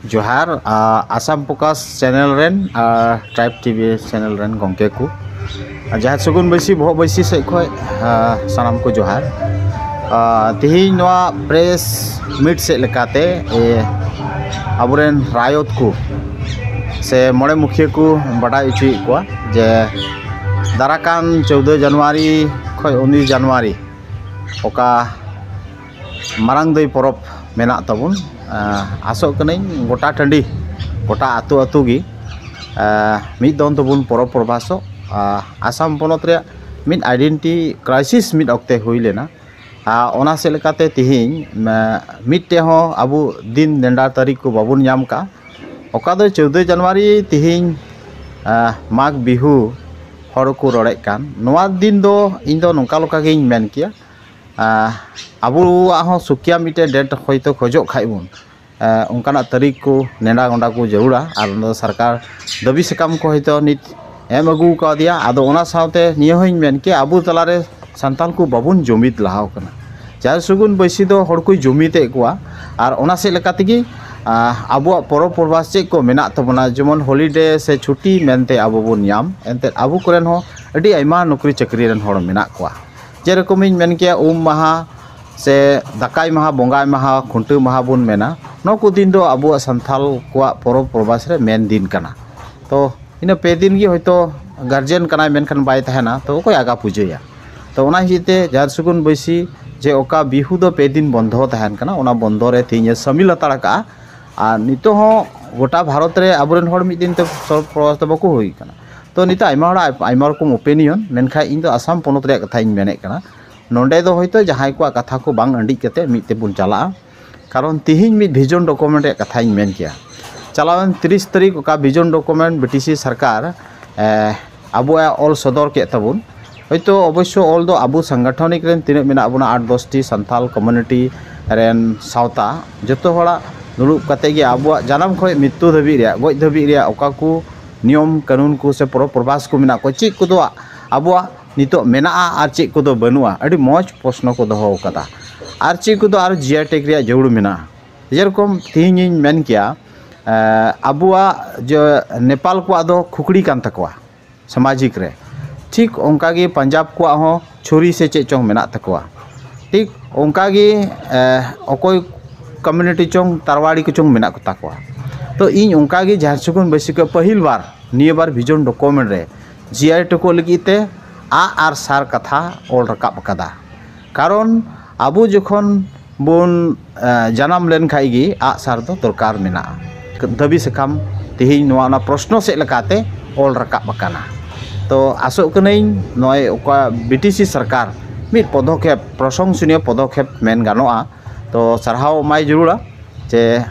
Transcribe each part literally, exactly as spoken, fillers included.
ᱡᱚᱦᱟᱨ, ᱟ, Assam focus channel ᱨᱮᱱ ᱟᱨ ᱴᱨᱟᱭᱤᱵᱽ ᱴᱤᱵᱷᱤ ᱪᱮᱱᱮᱞ ᱨᱮᱱ ᱜᱚᱢᱠᱮ ᱠᱚ, ᱟᱨ ᱡᱟᱦᱮᱨ ᱥᱟᱹᱜᱩᱱ ᱵᱟᱹᱭᱥᱤ ᱵᱚᱦᱚᱜ ᱵᱟᱹᱭᱥᱤ ᱥᱮᱫ ᱠᱷᱚᱱ, ᱟ, ᱥᱟᱱᱟᱢ ᱠᱚ ᱡᱚᱦᱟᱨ᱾ ᱟ, ᱛᱮᱦᱮᱧ ᱱᱚᱣᱟ ᱯᱨᱮᱥ ᱢᱤᱴ ᱥᱮᱫ ᱞᱮᱠᱟᱛᱮ, ᱮ, ᱟᱵᱚᱨᱮᱱ ᱨᱟᱭᱚᱛ ᱠᱚ ᱥᱮ ᱢᱚᱬᱮ ᱢᱩᱠᱷᱤᱭᱟᱹ ᱠᱚ ᱵᱟᱰᱟᱭ ᱦᱚᱪᱚᱭᱮᱫ ᱠᱚᱣᱟ ᱡᱮ ᱫᱟᱨᱟᱠᱟᱱ ᱪᱳᱫᱫᱳ ᱡᱟᱱᱩᱣᱟᱨᱤ ᱠᱷᱚᱱ ᱩᱱᱤᱥ ᱡᱟᱱᱩᱣᱟᱨᱤ ᱚᱠᱟ ᱢᱟᱨᱟᱝ ᱫᱟᱹᱭ ᱯᱚᱨᱚᱵᱽ ᱢᱮᱱᱟᱜ ᱛᱟᱵᱚᱱ᱾ ᱟᱸ, ᱟᱥᱚᱜ ᱠᱟᱹᱱᱟᱹᱧ ᱜᱚᱴᱟ ᱴᱟᱺᱰᱤ, ᱜᱚᱴᱟ ᱟᱹᱛᱩ ᱟᱹᱛᱩ ᱜᱮ, ᱟᱸ, ᱢᱤᱫ ᱫᱚᱢ ᱛᱟᱵᱚᱱ ᱯᱚᱨᱚᱵᱽ ᱯᱚᱨᱵᱷᱟᱥᱚᱜ᱾ ᱟᱸ, ᱟᱥᱟᱢ ᱯᱚᱱᱚᱛ ᱨᱮᱭᱟᱜ ᱢᱤᱫ ᱟᱭᱰᱮᱱᱴᱤᱴᱤ ᱠᱨᱟᱭᱥᱤᱥ ᱢᱤᱫ ᱚᱠᱛᱮ ᱦᱩᱭ ᱞᱮᱱᱟ᱾ ᱟᱸ, ᱚᱱᱟ ᱥᱮᱫ ᱞᱮᱠᱟᱛᱮ ᱛᱮᱦᱮᱧ, ᱢᱮ-, ᱢᱤᱫᱴᱮᱡ ᱦᱚᱸ ᱟᱵᱚ ᱫᱤᱱ ᱱᱮᱰᱟ ᱛᱟᱹᱨᱤᱠᱷ ᱠᱚ ᱵᱟᱵᱚᱱ ᱧᱟᱢ ᱠᱟᱜᱼᱟ᱾ ᱚᱠᱟ ᱫᱚ ᱪᱳᱫᱫᱳᱭ ᱡᱟᱱᱩᱣᱟᱨᱤ ᱛᱮᱦᱮᱧ, ᱟᱸ, ᱢᱟᱜᱽ ᱵᱤᱦᱩ ᱦᱚᱲ ᱠᱚ ᱨᱚᱲᱮᱫ ᱠᱟᱱ, ᱱᱚᱣᱟ ᱫᱤᱱ ᱫᱚ ᱤᱧ ᱫᱚ ᱱᱚᱝᱠᱟ ᱞᱮᱠᱟ ᱜᱤᱧ ᱢᱮᱱ ᱠᱮᱭᱟ, ᱟᱸ, ᱟᱵᱚᱣᱟᱜ ᱦᱚᱸ ᱥᱩᱠᱷᱤᱭᱟ ᱢᱤᱫᱴᱮᱱ ᱰᱮᱴ ᱦᱚᱭᱛᱳ ᱠᱷᱚᱡᱚᱜ ᱠᱷᱟᱡ ᱵᱚᱱ, ᱟᱸ, ᱚᱱᱠᱟᱱᱟᱜ ᱛᱟᱹᱨᱤᱠᱷ ᱠᱚ ᱱᱮᱰᱟ ᱜᱚᱸᱰᱟ ᱠᱚ ᱡᱟᱹᱨᱩᱲᱟ᱾ ᱟᱨ ᱚᱱᱟ ᱫᱚ ᱥᱚᱨᱠᱟᱨ ᱫᱟᱹᱵᱤ ᱥᱟᱠᱟᱢ ᱠᱚ ᱦᱚᱭᱛᱳ ᱱᱤᱛ ᱮᱢ ᱟᱹᱜᱩ ᱠᱟᱣᱫᱮᱭᱟ᱾ ᱟᱫᱚ ᱚᱱᱟ ᱥᱟᱶᱛᱮ ᱱᱤᱭᱟᱹ ᱦᱚᱸᱧ ᱢᱮᱱ ᱠᱮᱭᱟ, ᱟᱵᱚ ᱛᱟᱞᱟᱨᱮ ᱥᱟᱱᱛᱟᱞ ᱠᱚ ᱵᱟᱵᱚᱱ ᱡᱩᱢᱤᱫ ᱞᱟᱦᱟᱣ ᱠᱟᱱᱟ᱾ ᱡᱟᱦᱮᱨ ᱥᱟᱹᱜᱩᱱ ᱵᱟᱹᱭᱥᱤ ᱫᱚ ᱦᱚᱲ ᱠᱚᱭ ᱡᱩᱢᱤᱫᱮᱫ ᱠᱚᱣᱟ᱾ ᱟᱨ ᱚᱱᱟ ᱥᱮᱫ ᱞᱮᱠᱟ ᱛᱮᱜᱮ, ᱟᱸ, ᱟᱵᱚᱣᱟᱜ ᱯᱚᱨᱚᱵᱽ ᱯᱚᱨᱵᱷᱟᱥ ᱪᱮᱫ ᱠᱚ ᱢᱮᱱᱟᱜ ᱛᱟᱵᱚᱱᱟ, ᱡᱮᱢᱚᱱ ᱦᱚᱞᱤᱰᱮ ᱥᱮ ᱪᱷᱩᱴᱤ ᱢᱮᱱᱛᱮ ᱟᱵᱚ ᱵᱚᱱ ᱧᱟᱢ, ᱮᱱᱛᱮᱫ ᱟᱵᱚ ᱠᱚᱨᱮᱱ ᱦᱚᱸ ᱟᱹᱰᱤ ᱟᱭᱢᱟ ᱱᱚᱠᱨᱤ ᱪᱟᱹᱠᱨᱤ ᱨᱮᱱ ᱦᱚᱲ ᱢᱮᱱᱟᱜ ᱠᱚᱣᱟ᱾ ᱡᱮᱨᱚᱠᱚᱢᱤᱧ ᱢᱮᱱ ᱠᱮᱭᱟ, ᱩᱢ ᱢᱟᱦᱟ ᱥᱮ ᱫᱟᱠᱟᱭ ᱢᱟᱦᱟ, ᱵᱚᱸᱜᱟᱭ ᱢᱟᱦᱟ, ᱠᱷᱩᱱᱴᱟᱹᱣ ᱢᱟᱦᱟ ᱵᱚᱱ ᱢᱮᱱᱟ, ᱱᱚᱣᱟ ᱠᱚ ᱫᱤᱱ ᱫᱚ ᱟᱵᱚᱣᱟᱜ ᱥᱟᱱᱛᱟᱞ ᱠᱚᱣᱟᱜ ᱯᱚᱨᱚᱵᱽ ᱯᱚᱨᱵᱷᱟᱥ ᱨᱮ ᱢᱮᱱ ᱫᱤᱱ ᱠᱟᱱᱟ᱾ ᱛᱚ ᱤᱱᱟᱹ ᱯᱮ ᱫᱤᱱ ᱜᱮ ᱦᱚᱭᱛᱳ ᱜᱟᱨᱡᱮᱱ ᱠᱟᱱᱟᱭ ᱢᱮᱱᱠᱷᱟᱱ ᱵᱟᱭ ᱛᱟᱦᱮᱱᱟ, ᱛᱚ ᱚᱠᱚᱭ ᱟᱜᱟ ᱯᱩᱡᱟᱹᱭᱟ? ᱛᱚ ᱚᱱᱟ ᱦᱤᱥᱟᱹᱵ ᱛᱮ ᱡᱟᱦᱮᱨ ᱥᱟᱹᱜᱩᱱ ᱵᱟᱹᱭᱥᱤ ᱡᱮ ᱚᱠᱟ ᱵᱤᱦᱩ ᱫᱚ ᱯᱮ ᱫᱤᱱ ᱵᱚᱱᱫᱷᱚ ᱛᱟᱦᱮᱱ ᱠᱟᱱᱟ, ᱚᱱᱟ ᱵᱚᱱᱫᱷᱚ ᱨᱮ ᱛᱮᱦᱮᱧ ᱮ ᱥᱟᱹᱢᱤᱞ ᱦᱟᱛᱟᱲ ᱠᱟᱜᱼᱟ᱾ ᱟᱨ ᱱᱤᱛᱚᱜ ᱦᱚᱸ ᱜᱚᱴᱟ ᱵᱷᱟᱨᱚᱛ ᱨᱮ ᱟᱵᱚᱨᱮᱱ ᱦᱚᱲ ᱢᱤᱫ ᱫᱤᱱ ᱛᱮ ᱥᱚᱨᱵᱚ ᱯᱨᱚᱭᱟᱥ ᱫᱚ ᱵᱟᱠᱚ ᱦᱩᱭ ᱠᱟᱱᱟ᱾ ᱛᱚ ᱱᱤᱛᱚᱜ ᱟᱭᱢᱟ ᱦᱚᱲᱟᱜ ᱟᱭᱢᱟ ᱨᱚᱠᱚᱢ ᱚᱯᱤᱱᱤᱭᱚᱱ, ᱢᱮᱱᱠᱷᱟᱱ ᱤᱧ ᱫᱚ ᱟᱥᱟᱢ ᱯᱚᱱᱚᱛ ᱨᱮᱭᱟᱜ ᱠᱟᱛᱷᱟᱧ ᱢᱮᱱᱮᱫ ᱠᱟᱱᱟ᱾ ᱱᱚᱰᱮ ᱫᱚ ᱦᱚᱭᱛᱳ ᱡᱟᱦᱟᱸᱭ ᱠᱚᱣᱟᱜ ᱠᱟᱛᱷᱟ ᱠᱚ ᱵᱟᱝ ᱟᱹᱰᱤᱡ ᱠᱟᱛᱮ ᱢᱤᱫ ᱛᱮᱵᱚᱱ ᱪᱟᱞᱟᱜᱼᱟ᱾ ᱠᱟᱨᱚᱱ ᱛᱮᱦᱮᱧ ᱢᱤᱫ ᱵᱷᱤᱡᱚᱱ ᱰᱚᱠᱩᱢᱮᱱᱴ ᱨᱮᱭᱟᱜ ᱠᱟᱛᱷᱟᱧ ᱢᱮᱱ ᱠᱮᱭᱟ᱾ ᱪᱟᱞᱟᱣᱮᱱ ᱛᱤᱨᱤᱥ ᱛᱟᱹᱨᱤᱠᱷ ᱚᱠᱟ ᱵᱷᱤᱡᱚᱱ ᱰᱚᱠᱩᱢᱮᱱᱴ ᱵᱨᱤᱴᱤᱥᱤ ᱥᱚᱨᱠᱟᱨ, ᱮ, ᱟᱵᱚᱣᱟᱜ ᱚᱞ ᱥᱚᱫᱚᱨ ᱠᱮᱫ ᱛᱟᱵᱚᱱ, ᱦᱚᱭᱛᱳ ᱚᱵᱚᱥᱥᱚ ᱚᱞ ᱫᱚ ᱟᱵᱚ ᱥᱟᱝᱜᱚᱴᱷᱚᱱᱤᱠ ᱨᱮᱱ ᱛᱤᱱᱟᱹᱜ ᱢᱮᱱᱟᱜ ᱵᱚᱱᱟ, ᱟᱴ ᱫᱚᱥᱴᱤ ᱥᱟᱱᱛᱟᱞ ᱠᱚᱢᱩᱱᱤᱴᱤ ᱨᱮᱱ ᱥᱟᱶᱛᱟ, ᱡᱚᱛᱚ ᱦᱚᱲᱟᱜ ᱫᱩᱲᱩᱵ ᱠᱟᱛᱮ ᱜᱮ ᱟᱵᱚᱣᱟᱜ ᱡᱟᱱᱟᱢ ᱠᱷᱚᱱ ᱢᱨᱤᱛᱭᱩ ᱫᱷᱟᱹᱵᱤᱡ ᱨᱮᱭᱟᱜ, ᱜᱚᱡ ᱫᱷᱟᱹᱵᱤᱡ ᱨᱮᱭᱟᱜ ᱚᱠᱟ ᱠᱚ ᱱᱤᱭᱚᱢ ᱠᱟᱹᱱᱩᱱ ᱠᱚ ᱥᱮ ᱯᱚᱨᱚᱵᱽ ᱯᱚᱨᱵᱷᱟᱥ ᱠᱚ ᱢᱮᱱᱟᱜ ᱠᱚ, ᱪᱮᱫ ᱠᱚᱫᱚ ᱟᱵᱚᱣᱟᱜ ᱱᱤᱛᱚᱜ ᱢᱮᱱᱟᱜᱼᱟ ᱟᱨ ᱪᱮᱫ ᱠᱚᱫᱚ ᱵᱟᱹᱱᱩᱜᱼᱟ, ᱟᱹᱰᱤ ᱢᱚᱡᱽ ᱯᱨᱚᱥᱱᱚ ᱠᱚ ᱫᱚᱦᱚ ᱟᱠᱟᱫᱟ᱾ ᱟᱨ ᱪᱮᱫ ᱠᱚᱫᱚ ᱟᱨ ᱡᱤᱭᱟ ᱴᱮᱜᱽ ᱨᱮᱭᱟᱜ ᱡᱟᱹᱨᱩᱲ ᱢᱮᱱᱟᱜᱼᱟ? ᱡᱮᱨᱚᱠᱚᱢ ᱛᱮᱦᱮᱧᱤᱧ ᱢᱮᱱ ᱠᱮᱭᱟ, ᱟᱵᱚᱣᱟᱜ ᱡᱮ ᱱᱮᱯᱟᱞ ᱠᱚᱣᱟᱜ ᱫᱚ ᱠᱷᱩᱠᱲᱤ ᱠᱟᱱ ᱛᱟᱠᱚᱣᱟ ᱥᱟᱢᱟᱡᱤᱠ ᱨᱮ, ᱴᱷᱤᱠ ᱚᱱᱠᱟᱜᱮ ᱯᱟᱧᱡᱟᱵᱽ ᱠᱚᱣᱟᱜ ᱦᱚᱸ ᱪᱷᱩᱨᱤ ᱥᱮ ᱪᱮᱫ ᱪᱚᱝ ᱢᱮᱱᱟᱜ ᱛᱟᱠᱚᱣᱟ᱾ ᱴᱷᱤᱠ ᱚᱱᱠᱟᱜᱮ ᱚᱠᱚᱭ ᱠᱚᱢᱤᱭᱩᱱᱤᱴᱤ ᱪᱚᱝ ᱛᱟᱨᱣᱟᱲᱤ ᱠᱚᱪᱚᱝ ᱢᱮᱱᱟᱜ ᱠᱚᱛᱟ ᱠᱚᱣᱟ᱾ ᱛᱚ ᱤᱧ ᱚᱱᱠᱟᱜᱮ ᱡᱟᱦᱟᱸ ᱥᱩᱜᱩᱱ ᱵᱟᱹᱭᱥᱤ ᱠᱚ ᱯᱟᱹᱦᱤᱞ ᱵᱟᱨ ᱱᱤᱭᱟᱹ ᱵᱟᱨ ᱵᱷᱤᱡᱚᱱ ᱰᱚᱠᱩᱢᱮᱱᱴ ᱨᱮ ᱡᱤ ᱟᱭ ᱴᱩᱠᱩ ᱞᱟᱹᱜᱤᱫ ᱛᱮ ᱟᱜ ᱟᱨ ᱥᱟᱨ ᱠᱟᱛᱷᱟ ᱚᱞ ᱨᱟᱠᱟᱵ ᱟᱠᱟᱫᱟ᱾ ᱠᱟᱨᱚᱱ ᱟᱵᱚ ᱡᱚᱠᱷᱚᱱ ᱵᱚᱱ ᱡᱟᱱᱟᱢ ᱞᱮᱱ ᱠᱷᱟᱡ ᱜᱮ ᱟᱜ ᱥᱟᱨ ᱫᱚ ᱫᱚᱨᱠᱟᱨ ᱢᱮᱱᱟᱜᱼᱟ᱾ ᱫᱟᱹᱵᱤ ᱥᱟᱠᱟᱢ ᱛᱮᱦᱮᱧ ᱱᱚᱣᱟ ᱚᱱᱟ ᱯᱨᱚᱥᱱᱚ ᱥᱮᱫ ᱞᱮᱠᱟᱛᱮ ᱚᱞ ᱨᱟᱠᱟᱵ ᱟᱠᱟᱱᱟ᱾ ᱛᱚ ᱟᱥᱚᱜ ᱠᱟᱹᱱᱟᱹᱧ ᱱᱚᱜᱼᱚᱭ ᱚᱠᱟ ᱵᱤ ᱴᱤ ᱥᱤ ᱥᱚᱨᱠᱟᱨ ᱢᱤᱫ ᱯᱚᱫᱚᱠᱷᱮᱯ, ᱯᱨᱚᱥᱚᱝᱥᱚᱱᱤᱭᱚ ᱯᱚᱫᱚᱠᱷᱮᱯ ᱢᱮᱱ ᱜᱟᱱᱚᱜᱼᱟ᱾ ᱛᱚ ᱥᱟᱨᱦᱟᱣ ᱮᱢᱟᱭ ᱡᱟᱹᱨᱩᱲᱟ ᱡᱮ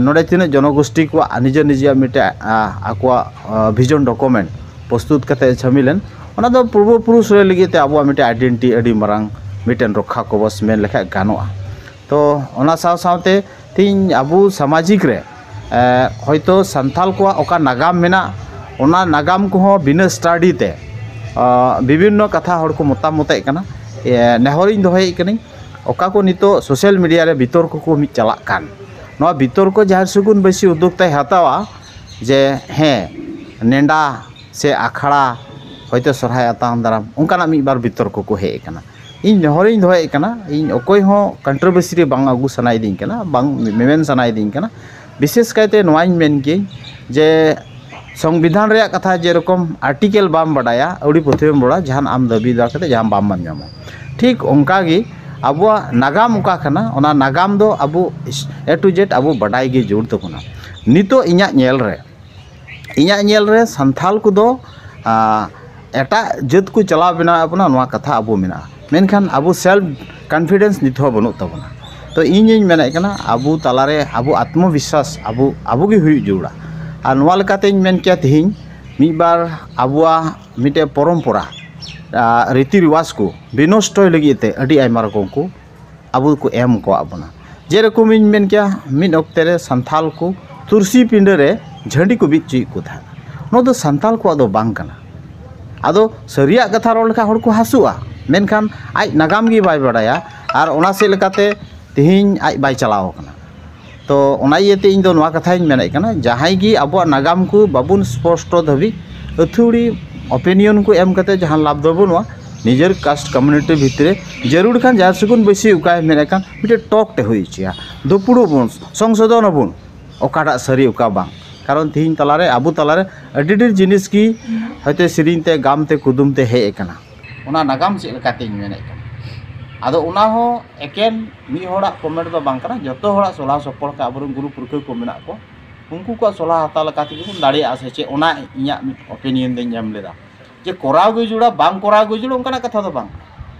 ᱱᱚᱰᱮ ᱛᱤᱱᱟᱹᱜ ᱡᱚᱱᱚᱜᱳᱥᱴᱤ ᱠᱚᱣᱟᱜ ᱱᱤᱡᱮᱨ ᱱᱤᱡᱮᱨᱟᱜ ᱢᱤᱫᱴᱮᱡ ᱟᱠᱚᱣᱟᱜ ᱵᱷᱤᱡᱚᱱ ᱰᱚᱠᱩᱢᱮᱱᱴ ᱯᱨᱚᱥᱛᱩᱛ ᱠᱟᱛᱮ ᱥᱟᱹᱢᱤᱞᱮᱱ, ᱚᱱᱟ ᱫᱚ ᱯᱩᱨᱵᱚ ᱯᱩᱨᱩᱥ ᱨᱮ ᱞᱟᱹᱜᱤᱫ ᱛᱮ ᱟᱵᱚᱣᱟᱜ ᱢᱤᱫᱴᱮᱱ ᱟᱭᱰᱮᱱᱴᱤᱴᱤ ᱟᱹᱰᱤ ᱢᱟᱨᱟᱝ ᱢᱤᱫᱴᱮᱱ ᱨᱚᱠᱠᱷᱟ ᱠᱚᱵᱚᱪ ᱢᱮᱱ ᱞᱮᱠᱷᱟᱡ ᱜᱟᱱᱚᱜᱼᱟ᱾ ᱛᱚ ᱚᱱᱟ ᱥᱟᱶ ᱥᱟᱶᱛᱮ ᱛᱮᱦᱮᱧ ᱟᱵᱚ ᱥᱟᱢᱟᱡᱤᱠ ᱨᱮ ᱦᱚᱭᱛᱳ ᱥᱟᱱᱛᱟᱞ ᱠᱚᱣᱟᱜ ᱚᱠᱟ ᱱᱟᱜᱟᱢ ᱢᱮᱱᱟᱜ, ᱚᱱᱟ ᱱᱟᱜᱟᱢ ᱠᱚᱦᱚᱸ ᱵᱤᱱᱟᱹ ᱥᱴᱟᱰᱤ ᱛᱮ ᱵᱤᱵᱷᱤᱱᱱᱚ ᱠᱟᱛᱷᱟ ᱦᱚᱲ ᱠᱚ ᱢᱚᱛᱟᱢᱚᱛᱮᱫ ᱠᱟᱱᱟ᱾ ᱱᱮᱦᱚᱨᱤᱧ ᱫᱚᱦᱚᱭᱮᱫ ᱠᱟᱹᱱᱟᱹᱧ, ᱚᱠᱟ ᱠᱚ ᱱᱤᱛᱚᱜ ᱥᱳᱥᱟᱞ ᱢᱤᱰᱤᱭᱟ ᱨᱮ ᱵᱤᱛᱚᱨᱠᱚ ᱠᱚ ᱢᱤᱫ ᱪᱟᱞᱟᱜ ᱠᱟᱱ, ᱱᱚᱣᱟ ᱵᱤᱛᱚᱨᱠᱚ ᱡᱟᱦᱟᱸ ᱥᱩᱜᱩᱱ ᱵᱟᱹᱭᱥᱤ ᱩᱫᱽᱫᱳᱜᱽ ᱛᱟᱭ ᱦᱟᱛᱟᱣᱟ ᱡᱮ ᱦᱮᱸ, ᱱᱮᱰᱟ ᱥᱮ ᱟᱠᱷᱲᱟ, ᱦᱚᱭᱛᱳ ᱥᱚᱨᱦᱟᱭ ᱟᱛᱟᱝ ᱫᱟᱨᱟᱢ, ᱚᱱᱠᱟᱱᱟᱜ ᱢᱤᱫ ᱵᱟᱨ ᱵᱤᱛᱚᱨᱠᱚ ᱠᱚ ᱦᱮᱡ ᱟᱠᱟᱱᱟ᱾ ᱤᱧ ᱱᱮᱦᱚᱨᱤᱧ ᱫᱚᱦᱚᱭᱮᱫ ᱠᱟᱱᱟ, ᱤᱧ ᱚᱠᱚᱭ ᱦᱚᱸ ᱠᱚᱱᱴᱨᱳᱵᱷᱟᱨᱥᱤ ᱨᱮ ᱵᱟᱝ ᱟᱹᱜᱩ ᱥᱟᱱᱟᱭᱮᱫᱤᱧ ᱠᱟᱱᱟ, ᱵᱟᱝ ᱢᱮᱢᱮᱱ ᱥᱟᱱᱟᱭᱮᱫᱤᱧ ᱠᱟᱱᱟ᱾ ᱵᱤᱥᱮᱥ ᱠᱟᱭᱛᱮ ᱱᱚᱣᱟᱧ ᱢᱮᱱ ᱠᱤᱭᱟᱹᱧ ᱡᱮ ᱥᱚᱝᱵᱤᱫᱷᱟᱱ ᱨᱮᱭᱟᱜ ᱠᱟᱛᱷᱟ ᱡᱮᱨᱚᱠᱚᱢ ᱟᱨᱴᱤᱠᱮᱞ ᱵᱟᱢ ᱵᱟᱰᱟᱭᱟ, ᱟᱹᱣᱲᱤ ᱯᱩᱛᱷᱤ ᱵᱟᱢ ᱵᱟᱰᱟᱭᱟ, ᱡᱟᱦᱟᱱ ᱟᱢ ᱫᱟᱹᱵᱤ ᱫᱟᱲᱮ ᱠᱟᱛᱮ ᱡᱟᱦᱟᱱ ᱵᱟᱢ ᱧᱟᱢᱟ᱾ ᱴᱷᱤᱠ ᱚᱱᱠᱟᱜᱮ ᱟᱵᱚᱣᱟᱜ ᱱᱟᱜᱟᱢ ᱚᱠᱟ ᱠᱟᱱᱟ, ᱚᱱᱟ ᱱᱟᱜᱟᱢ ᱫᱚ ᱟᱵᱚ ᱮ ᱴᱩ ᱡᱮᱰ ᱟᱵᱚ ᱵᱟᱰᱟᱭ ᱜᱮ ᱡᱟᱹᱨᱩᱲ ᱛᱟᱵᱚᱱᱟ᱾ ᱱᱤᱛᱚᱜ ᱤᱧᱟᱹᱜ ᱧᱮᱞ ᱨᱮ, ᱤᱧᱟᱹᱜ ᱧᱮᱞ ᱨᱮ ᱥᱟᱱᱛᱷᱟᱞ ᱠᱚᱫᱚ ᱮᱴᱟᱜ ᱡᱟᱹᱛ ᱠᱚ ᱪᱟᱞᱟᱣ ᱵᱮᱱᱟᱣ ᱵᱚᱱᱟ, ᱱᱚᱣᱟ ᱠᱟᱛᱷᱟ ᱟᱵᱚ ᱢᱮᱱᱟᱜᱼᱟ, ᱢᱮᱱᱠᱷᱟᱱ ᱟᱵᱚ ᱥᱮᱞᱯ ᱠᱚᱱᱯᱷᱤᱰᱮᱱᱥ ᱱᱤᱛ ᱦᱚᱸ ᱵᱟᱹᱱᱩᱜ ᱛᱟᱵᱚᱱᱟ᱾ ᱛᱚ ᱤᱧᱤᱧ ᱢᱮᱱᱮᱫ ᱠᱟᱱᱟ, ᱟᱵᱚ ᱛᱟᱞᱟᱨᱮ ᱟᱵᱚ ᱟᱛᱢᱚ ᱵᱤᱥᱥᱟᱥ ᱟᱵᱚ ᱟᱵᱚ ᱜᱮ ᱦᱩᱭᱩᱜ ᱡᱟᱹᱨᱩᱲᱟ᱾ ᱟᱨ ᱱᱚᱣᱟ ᱞᱮᱠᱟᱛᱮᱧ ᱢᱮᱱ ᱠᱮᱭᱟ, ᱛᱮᱦᱮᱧ ᱢᱤᱫ ᱵᱟᱨ ᱟᱵᱚᱣᱟᱜ ᱢᱤᱫᱴᱮᱡ ᱯᱚᱨᱚᱢᱯᱚᱨᱟ, ᱨᱤᱛᱤ ᱨᱮᱣᱟᱡᱽ ᱠᱚ ᱵᱤᱱᱚᱥᱴᱚᱭ ᱞᱟᱹᱜᱤᱫ ᱛᱮ ᱟᱹᱰᱤ ᱟᱭᱢᱟ ᱨᱚᱠᱚᱢ ᱠᱚ ᱟᱵᱚ ᱠᱚ ᱮᱢ ᱠᱚᱣᱟᱜ ᱵᱚᱱᱟ᱾ ᱡᱮᱨᱚᱠᱚᱢ ᱤᱧ ᱢᱮᱱ ᱠᱮᱭᱟ, ᱢᱤᱫ ᱚᱠᱛᱮ ᱨᱮ ᱥᱟᱱᱛᱷᱟᱞ ᱠᱚ ᱛᱩᱨᱥᱤ ᱯᱤᱸᱰᱟᱹ ᱨᱮ ᱡᱷᱟᱹᱱᱰᱤ ᱠᱚ ᱵᱤᱫ ᱦᱚᱪᱚᱭᱮᱫ ᱠᱚ ᱛᱟᱦᱮᱸᱱᱟ᱾ ᱱᱚᱣᱟ ᱫᱚ ᱥᱟᱱᱛᱟᱞ ᱠᱚᱣᱟᱜ ᱫᱚ ᱵᱟᱝ ᱠᱟᱱᱟ᱾ ᱟᱫᱚ ᱥᱟᱹᱨᱤᱭᱟᱜ ᱠᱟᱛᱷᱟ ᱨᱚᱲ ᱞᱮᱠᱷᱟᱱ ᱦᱚᱲ ᱠᱚ ᱦᱟᱹᱥᱩᱜᱼᱟ, ᱢᱮᱱᱠᱷᱟᱱ ᱟᱡ ᱱᱟᱜᱟᱢ ᱜᱮ ᱵᱟᱭ ᱵᱟᱰᱟᱭᱟ᱾ ᱟᱨ ᱚᱱᱟ ᱥᱮᱫ ᱞᱮᱠᱟᱛᱮ ᱛᱮᱦᱮᱧ ᱟᱡ ᱵᱟᱭ ᱪᱟᱞᱟᱣ ᱟᱠᱟᱱᱟ᱾ ᱛᱚ ᱚᱱᱟ ᱤᱭᱟᱹᱛᱮ ᱤᱧ ᱫᱚ ᱱᱚᱣᱟ ᱠᱟᱛᱷᱟᱧ ᱢᱮᱱᱮᱫ ᱠᱟᱱᱟ, ᱡᱟᱦᱟᱸᱭ ᱜᱮ ᱟᱵᱚᱣᱟᱜ ᱱᱟᱜᱟᱢ ᱠᱚ ᱵᱟᱵᱚᱱ ᱥᱯᱚᱥᱴᱚ ᱫᱷᱟᱹᱵᱤᱡ ᱟᱹᱛᱷᱟᱹᱣᱲᱤ ᱚᱯᱤᱱᱤᱭᱚᱱ ᱠᱚ ᱮᱢ ᱠᱟᱛᱮ ᱡᱟᱦᱟᱸ ᱞᱟᱵᱷ ᱫᱚ ᱵᱟᱹᱱᱩᱜᱼᱟ᱾ ᱱᱤᱡᱮᱨ ᱠᱟᱥᱴ ᱠᱚᱢᱤᱭᱩᱱᱤᱴᱤ ᱵᱷᱤᱛᱨᱤ ᱨᱮ ᱡᱟᱹᱨᱩᱲ ᱠᱷᱟᱱ ᱡᱟᱦᱟᱸ ᱥᱮᱜᱩᱱ ᱵᱟᱹᱭᱥᱤ ᱚᱠᱟᱭ ᱢᱮᱱᱮᱫ ᱠᱟᱱ ᱢᱤᱫᱴᱮᱱ ᱴᱚᱠ ᱴᱮ ᱦᱩᱭ ᱦᱚᱪᱚᱭᱟ, ᱫᱩᱯᱲᱩᱵ ᱵᱚᱱ, ᱥᱚᱝᱥᱳᱫᱷᱚᱱ ᱟᱵᱚᱱ ᱚᱠᱟᱴᱟᱜ ᱥᱟᱹᱨᱤ ᱚᱠᱟ ᱵᱟᱝ᱾ ᱠᱟᱨᱚᱱ ᱛᱤᱦᱤᱧ ᱛᱟᱞᱟᱨᱮ, ᱟᱵᱚ ᱛᱟᱞᱟᱨᱮ ᱟᱹᱰᱤ ᱰᱷᱮᱨ ᱡᱤᱱᱤᱥ ᱜᱮ ᱦᱚᱭᱛᱳ ᱥᱮᱨᱮᱧ ᱛᱮ, ᱜᱟᱢ ᱛᱮ, ᱠᱩᱫᱩᱢ ᱛᱮ ᱦᱮᱡ ᱟᱠᱟᱱᱟ᱾ ᱚᱱᱟ ᱱᱟᱜᱟᱢ ᱪᱮᱫ ᱞᱮᱠᱟᱛᱮᱧ ᱢᱮᱱᱮᱫ ᱠᱟᱱᱟ᱾ ᱟᱫᱚ ᱚᱱᱟ ᱦᱚᱸ ᱮᱠᱮᱱ ᱢᱤᱫ ᱦᱚᱲᱟᱜ ᱠᱚᱢᱮᱱᱴ ᱫᱚ ᱵᱟᱝ ᱠᱟᱱᱟ, ᱡᱚᱛᱚ ᱦᱚᱲᱟᱜ ᱥᱚᱞᱦᱟ ᱥᱚᱯᱚᱦᱚᱫ ᱠᱚ ᱟᱵᱚᱨᱮᱱ ᱜᱩᱨᱩ ᱯᱩᱨᱠᱷᱟᱹ ᱠᱚ ᱢᱮᱱᱟᱜ ᱠᱚ, ᱩᱱᱠᱩ ᱠᱚᱣᱟᱜ ᱥᱚᱞᱦᱟ ᱦᱟᱛᱟᱣ ᱞᱮᱠᱟ ᱛᱮᱜᱮ ᱵᱚᱱ ᱫᱟᱲᱮᱭᱟᱜᱼᱟ ᱥᱮ ᱪᱮᱫ, ᱚᱱᱟ ᱤᱧᱟᱹᱜ ᱢᱤᱫ ᱚᱯᱤᱱᱤᱭᱚᱱ ᱫᱚᱧ ᱮᱢ ᱞᱮᱫᱟ᱾ ᱡᱮ ᱠᱚᱨᱟᱣ ᱜᱮ ᱡᱩᱲᱟ, ᱵᱟᱝ ᱠᱚᱨᱟᱣ ᱜᱮ ᱡᱩᱲᱟ, ᱚᱱᱠᱟᱱᱟᱜ ᱠᱟᱛᱷᱟ ᱫᱚ ᱵᱟᱝ᱾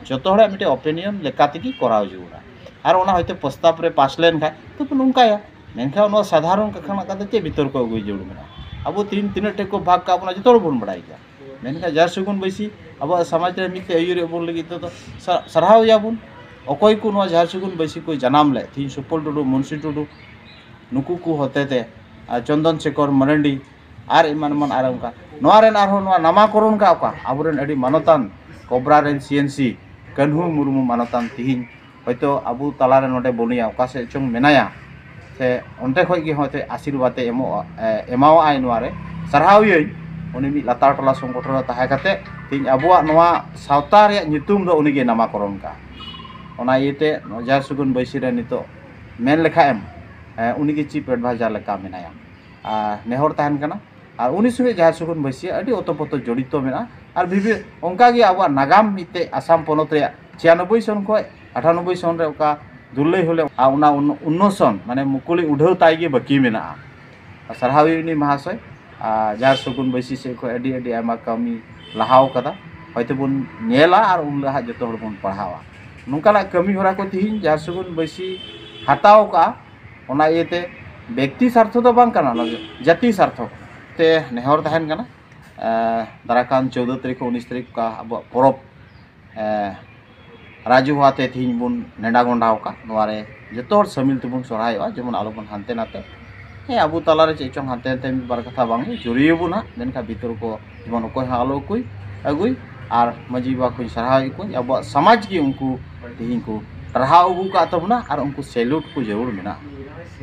ᱡᱚᱛᱚ ᱦᱚᱲᱟᱜ ᱢᱤᱫᱴᱮᱱ ᱚᱯᱤᱱᱤᱭᱚᱱ ᱞᱮᱠᱟ ᱛᱮᱜᱮ ᱠᱚᱨᱟᱣ ᱡᱩᱲᱟ᱾ ᱟᱨ ᱚᱱᱟ ᱦᱚᱭᱛᱳ ᱯᱨᱚᱥᱛᱟᱵ ᱨᱮ ᱯᱟᱥ ᱞᱮᱱᱠᱷᱟᱱ ᱛᱚ ᱵᱚᱱ ᱚᱱᱠᱟᱭᱟ, ᱢᱮᱱᱠᱷᱟᱱ ᱱᱚᱣᱟ ᱥᱟᱫᱷᱟᱨᱚᱱ ᱠᱟᱛᱷᱟ ᱨᱮᱱᱟᱜ ᱠᱟᱛᱷᱟ ᱪᱮᱫ ᱵᱤᱛᱚᱨᱠᱚ ᱟᱹᱜᱩᱭ ᱡᱟᱹᱨᱩᱲ ᱢᱮᱱᱟᱜᱼᱟ? ᱟᱵᱚ ᱛᱤᱱ, ᱛᱤᱱᱟᱹᱜ ᱴᱷᱮᱡ ᱠᱚ ᱵᱷᱟᱜᱽ ᱠᱟᱜ ᱵᱚᱱᱟ, ᱡᱚᱛᱚ ᱦᱚᱲ ᱵᱚᱱ ᱵᱟᱲᱟᱭ ᱜᱮᱭᱟ᱾ ᱢᱮᱱᱠᱷᱟᱱ ᱡᱟᱦᱟᱸ ᱥᱮᱜᱩᱱ ᱵᱟᱹᱭᱥᱤ ᱟᱵᱚᱣᱟᱜ ᱥᱚᱢᱟᱡᱽ ᱨᱮ ᱢᱤᱫᱴᱮᱡ ᱟᱹᱭᱩᱨᱮᱫ ᱵᱚᱱ ᱞᱟᱹᱜᱤᱫ ᱛᱮᱫᱚ ᱥᱟ-, ᱥᱟᱨᱦᱟᱣ ᱮᱭᱟᱵᱚᱱ᱾ ᱚᱠᱚᱭ ᱠᱚ ᱱᱚᱣᱟ ᱡᱟᱦᱟᱸ ᱥᱮᱜᱩᱱ ᱵᱟᱹᱭᱥᱤ ᱠᱚ ᱡᱟᱱᱟᱢ ᱞᱮᱫ, ᱛᱤᱦᱤᱧ ᱥᱩᱯᱚᱞ ᱴᱩᱰᱩ, ᱢᱩᱱᱥᱤ ᱴᱩᱰᱩ, ᱱᱩᱠᱩ ᱠᱚ ᱦᱚᱛᱮᱛᱮ, ᱟᱨ ᱪᱚᱱᱫᱚᱱ ᱥᱮᱠᱷᱚᱨ ᱢᱟᱨᱟᱱᱰᱤ, ᱟᱨ ᱮᱢᱟᱱ ᱮᱢᱟᱱ ᱟᱨ ᱚᱱᱠᱟ᱾ ᱱᱚᱣᱟ ᱨᱮᱱ ᱟᱨᱦᱚᱸ ᱱᱚᱣᱟ ᱱᱟᱢᱟᱠᱚᱨᱚᱱ ᱠᱟᱜ ᱚᱠᱟ ᱟᱵᱚᱨᱮᱱ ᱟᱹᱰᱤ ᱢᱟᱱᱚᱛᱟᱱ ᱠᱚᱵᱨᱟ ᱨᱮᱱ ᱥᱤ ᱮᱱ ᱥᱤ ᱠᱟᱹᱱᱦᱩ ᱢᱩᱨᱢᱩ ᱢᱟᱱᱚᱛᱟᱱ ᱛᱤᱦᱤᱧ ᱦᱚᱭᱛᱳ ᱟᱵᱚ ᱛᱟᱞᱟᱨᱮ ᱱᱚᱰᱮ ᱵᱟᱹᱱᱩᱭᱟ, ᱚᱠᱟ ᱥᱮᱫ ᱪᱚᱝ ᱢᱮᱱᱟᱭᱟ, ᱥᱮ ᱚᱸᱰᱮ ᱠᱷᱚᱡ ᱜᱮ ᱦᱚᱭᱛᱳ ᱟᱥᱤᱨᱵᱟᱫᱽ ᱮ ᱮᱢᱚᱜᱼᱟ, ᱮ, ᱮᱢᱟᱣᱟᱜᱼᱟᱭ᱾ ᱱᱚᱣᱟ ᱨᱮ ᱥᱟᱨᱦᱟᱣ ᱤᱭᱟᱹᱧ, ᱩᱱᱤ ᱢᱤᱫ ᱞᱟᱛᱟᱨ ᱴᱚᱞᱟ ᱥᱚᱝᱜᱚᱴᱷᱚᱱ ᱨᱮ ᱛᱟᱦᱮᱸ ᱠᱟᱛᱮ ᱛᱤᱦᱤᱧ ᱟᱵᱚᱣᱟᱜ ᱱᱚᱣᱟ ᱥᱟᱶᱛᱟ ᱨᱮᱭᱟᱜ ᱧᱩᱛᱩᱢ ᱫᱚ ᱩᱱᱤᱜᱮ ᱱᱟᱢᱟᱠᱚᱨᱚᱱ ᱠᱟᱜᱼᱟ᱾ ᱚᱱᱟ ᱤᱭᱟᱹᱛᱮ ᱱᱚᱣᱟ ᱡᱟᱦᱮᱨ ᱥᱟᱹᱜᱩᱱ ᱵᱟᱹᱭᱥᱤ ᱨᱮ ᱱᱤᱛᱚᱜ ᱢᱮᱱ ᱞᱮᱠᱷᱟᱡ ᱮᱢ, ᱮ, ᱩᱱᱤᱜᱮ ᱪᱤᱯ ᱮᱰᱵᱷᱟᱭᱡᱟᱨ ᱞᱮᱠᱟ ᱢᱮᱱᱟᱭᱟ᱾ ᱟᱨ ᱱᱮᱦᱚᱨ ᱛᱟᱦᱮᱱ ᱠᱟᱱᱟ᱾ ᱟᱨ ᱩᱱᱤ ᱥᱚᱸᱜᱮ ᱡᱟᱦᱮᱨ ᱥᱟᱹᱜᱩᱱ ᱵᱟᱹᱭᱥᱤ ᱟᱹᱰᱤ ᱚᱛᱚᱯᱚᱛᱚ ᱡᱚᱲᱤᱛᱚ ᱢᱮᱱᱟᱜᱼᱟ᱾ ᱟᱨ ᱵᱷᱤᱵᱷᱤ-, ᱚᱱᱠᱟᱜᱮ ᱟᱵᱚᱣᱟᱜ ᱱᱟᱜᱟᱢ ᱢᱤᱫᱴᱮᱡ ᱟᱥᱟᱢ ᱯᱚᱱᱚᱛ ᱨᱮᱭᱟᱜ ᱪᱷᱤᱭᱟᱱᱚᱵᱵᱳᱭ ᱥᱚᱱ ᱠᱷᱚᱡ ᱟᱴᱷᱟᱱᱚᱵᱵᱳᱭ ᱥᱚᱱ ᱨᱮ ᱚᱠᱟ ᱫᱩᱨᱞᱟᱹᱭ ᱦᱩᱞᱮ, ᱟᱨ ᱚᱱᱟ ᱩᱱ-, ᱩᱱᱱᱚᱥᱚᱱ, ᱢᱟᱱᱮ ᱢᱩᱠᱩᱞᱤ ᱩᱰᱷᱟᱹᱣ ᱛᱟᱭ ᱜᱮ ᱵᱟᱹᱠᱤ ᱢᱮᱱᱟᱜᱼᱟ᱾ ᱟᱨ ᱥᱟᱨᱦᱟᱣ ᱩᱱᱤ ᱢᱟᱦᱟᱥᱚᱭ, ᱟᱨ ᱡᱟᱦᱮᱨ ᱥᱟᱹᱜᱩᱱ ᱵᱟᱹᱭᱥᱤ ᱥᱮᱫ ᱠᱷᱚᱡ ᱟᱹᱰᱤ, ᱟᱹᱰᱤ ᱟᱭᱢᱟ ᱠᱟᱹᱢᱤ ᱞᱟᱦᱟᱣ ᱠᱟᱫᱟ᱾ ᱦᱚᱭᱛᱳ ᱵᱚᱱ ᱧᱮᱞᱟ ᱟᱨ ᱩᱱ ᱞᱟᱦᱟ ᱡᱚᱛᱚ ᱦᱚᱲ ᱵᱚᱱ ᱯᱟᱲᱦᱟᱣᱟ᱾ ᱱᱚᱝᱠᱟᱱᱟᱜ ᱠᱟᱹᱢᱤ ᱦᱚᱨᱟ ᱠᱚ ᱛᱤᱦᱤᱧ ᱡᱟᱦᱮᱨ ᱥᱟᱹᱜᱩᱱ ᱵᱟᱹᱭᱥᱤ ᱦᱟᱛᱟᱣ ᱠᱟᱜᱼᱟ᱾ ᱚᱱᱟ ᱤᱭᱟᱹᱛᱮ ᱵᱮᱠᱛᱤ ᱥᱟᱨᱛᱷᱚ ᱫᱚ ᱵᱟᱝ ᱠᱟᱱᱟ, ᱚᱱᱟ ᱫᱚ ᱡᱟᱹᱛᱤ ᱥᱟᱨᱛᱷᱚ ᱛᱮ ᱱᱮᱦᱚᱨ ᱛᱟᱦᱮᱱ ᱠᱟᱱᱟ᱾ ᱮ, ᱫᱟᱨᱟᱭ ᱠᱟᱱ ᱪᱳᱫᱽᱫᱳ ᱛᱟᱹᱨᱤᱠᱷ ᱠᱷᱚᱱ ᱩᱱᱤᱥ ᱛᱟᱹᱨᱤᱠᱷ ᱚᱠᱟ ᱟᱵᱚᱣᱟᱜ ᱯᱚᱨᱚᱵᱽ, ᱮ, ᱨᱟᱡᱩ ᱦᱚᱣᱟᱛᱮ ᱛᱮᱦᱮᱧ ᱵᱚᱱ ᱱᱮᱰᱟ ᱜᱚᱸᱰᱟ ᱟᱠᱟᱫ, ᱱᱚᱣᱟ ᱨᱮ ᱡᱚᱛᱚ ᱦᱚᱲ ᱥᱟᱹᱢᱤᱞ ᱛᱮᱵᱚᱱ ᱥᱚᱨᱦᱟᱭᱚᱜᱼᱟ, ᱡᱮᱢᱚᱱ ᱟᱞᱚᱵᱚᱱ ᱦᱟᱱᱛᱮ ᱱᱟᱛᱮ᱾ ᱦᱮᱸ, ᱟᱵᱚ ᱛᱟᱞᱟᱨᱮ ᱪᱮᱫ ᱪᱚᱝ ᱦᱟᱱᱛᱮ ᱱᱟᱛᱮ ᱢᱤᱫ ᱵᱟᱨ ᱠᱟᱛᱷᱟ ᱵᱟᱝ ᱡᱩᱨᱤᱭᱟᱹ ᱵᱚᱱᱟ, ᱢᱮᱱᱠᱷᱟᱱ ᱵᱤᱛᱚᱨᱠᱚ ᱡᱮᱢᱚᱱ ᱚᱠᱚᱭ ᱦᱚᱸ ᱟᱞᱚ ᱟᱹᱜᱩᱭ, ᱟᱹᱜᱩᱭ᱾ ᱟᱨ ᱢᱟᱹᱡᱷᱤ ᱵᱟᱵᱟ ᱠᱚᱧ ᱥᱟᱨᱦᱟᱣᱮᱫ ᱠᱚᱣᱟᱧ, ᱟᱵᱚᱣᱟᱜ ᱥᱚᱢᱟᱡᱽ ᱜᱮ ᱩᱱᱠᱩ ᱛᱮᱦᱮᱧ ᱠᱚ ᱴᱟᱨᱦᱟᱣ ᱟᱹᱜᱩ ᱟᱠᱟᱫ ᱛᱟᱵᱚᱱᱟ ᱟᱨ ᱩᱱᱠᱩ ᱥᱮᱞᱩᱴ ᱠᱚ ᱡᱟᱹᱨᱩᱲ ᱢᱮᱱᱟᱜᱼᱟ᱾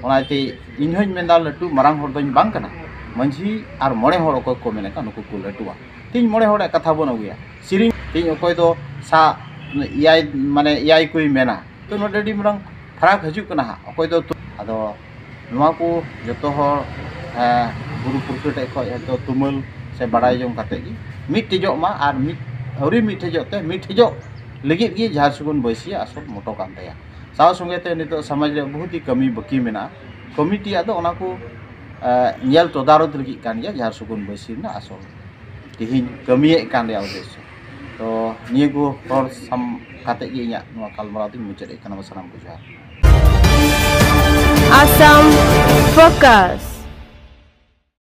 ᱚᱱᱟᱛᱮ ᱤᱧ ᱦᱚᱧ ᱢᱮᱱᱫᱟ, ᱞᱟᱹᱴᱩ ᱢᱟᱨᱟᱝ ᱦᱚᱲ ᱫᱚᱧ ᱵᱟᱝ ᱠᱟᱱᱟ᱾ ᱢᱟᱹᱡᱷᱤ ᱟᱨ ᱢᱚᱬᱮ ᱦᱚᱲ ᱚᱠᱚᱭ ᱠᱚ ᱢᱮᱱᱟᱜ ᱠᱚᱣᱟ, ᱱᱩᱠᱩ ᱠᱚ ᱞᱟᱹᱴᱩᱣᱟ᱾ ᱛᱮᱦᱮᱧ ᱢᱚᱬᱮ ᱦᱚᱲᱟᱜ ᱠᱟᱛᱷᱟ ᱵᱚᱱ ᱟᱹᱜᱩᱭᱟ᱾ ᱥᱮᱨᱮᱧ ᱛᱮᱦᱮᱧ ᱚᱠᱚᱭ ᱫᱚ ᱥᱟ ᱮᱭᱟᱭ, ᱢᱟᱱᱮ ᱮᱭᱟᱭ ᱠᱚᱭ ᱢᱮᱱᱟ, ᱛᱚ ᱱᱚᱰᱮ ᱟᱹᱰᱤ ᱢᱟᱨᱟᱝ ᱯᱷᱟᱨᱟᱠ ᱦᱤᱡᱩᱜ ᱠᱟᱱᱟ ᱦᱟᱸᱜ᱾ ᱚᱠᱚᱭ ᱫᱚ ᱛᱩ-, ᱟᱫᱚ ᱱᱚᱣᱟ ᱠᱚ ᱡᱚᱛᱚ ᱦᱚᱲ, ᱮᱸ, ᱜᱩᱨᱩ ᱯᱩᱨᱠᱷᱟᱹ ᱴᱷᱮᱡ ᱠᱷᱚᱡ ᱦᱚᱭᱛᱳ ᱛᱩᱢᱟᱹᱞ ᱥᱮ ᱵᱟᱲᱟᱭ ᱡᱚᱝ ᱠᱟᱛᱮ ᱜᱮ ᱢᱤᱫᱴᱷᱮᱡᱚᱜ ᱢᱟ, ᱟᱨ ᱢᱤᱫ ᱟᱹᱣᱨᱤ ᱢᱤᱫᱴᱷᱮᱡᱚᱜ ᱛᱮ ᱢᱤᱫᱴᱷᱮᱡᱚᱜ ᱞᱟᱹᱜᱤᱫ ᱜᱮ ᱡᱟᱦᱟᱸ ᱥᱩᱜᱩᱱ ᱵᱟᱹᱭᱥᱤᱭᱟᱜ ᱟᱥᱚᱞ ᱢᱚᱴᱚ ᱠᱟᱱ ᱛᱟᱭᱟ᱾ ᱥᱟᱶ ᱥᱚᱸᱜᱮ ᱛᱮ ᱱᱤᱛᱚᱜ ᱥᱚᱢᱟᱡᱽ ᱨᱮ ᱵᱚᱦᱩᱛ ᱦᱤ ᱠᱟᱹᱢᱤ ᱵᱟᱹᱠᱤ ᱢᱮᱱᱟᱜᱼᱟ᱾ ᱠᱚᱢᱤᱴᱤᱭᱟᱜ ᱫᱚ ᱚᱱᱟ ᱠᱚ, ᱮ, ᱧᱮᱞ ᱛᱚᱫᱟᱨᱚᱛ ᱞᱟᱹᱜᱤᱫ ᱠᱟᱱ ᱜᱮᱭᱟ, ᱡᱟᱦᱟᱸ ᱥᱩᱜᱩᱱ ᱵᱟᱹᱭᱥᱤ ᱨᱮᱱᱟᱜ ᱟᱥᱚᱞ ᱛᱮᱦᱮᱧ ᱠᱟᱹᱢᱤᱭᱮᱫ ᱠᱟᱱ ᱨᱮᱭᱟᱜ ᱩᱫᱽᱫᱮᱥᱥᱚ᱾ ᱛᱚ ᱱᱤᱭᱟᱹ ᱠᱚ ᱦᱚᱲ ᱥᱟᱢ ᱠᱟᱛᱮ ᱜᱮ ᱤᱧᱟᱹᱜ ᱱᱚᱣᱟ ᱜᱟᱞᱢᱟᱨᱟᱣ ᱫᱚᱧ ᱢᱩᱪᱟᱹᱫ ᱮᱫ ᱠᱟᱱᱟ᱾ ᱥᱟᱱᱟᱢ ᱠᱚ ᱡᱚᱦᱟᱨ᱾ Assam Focus.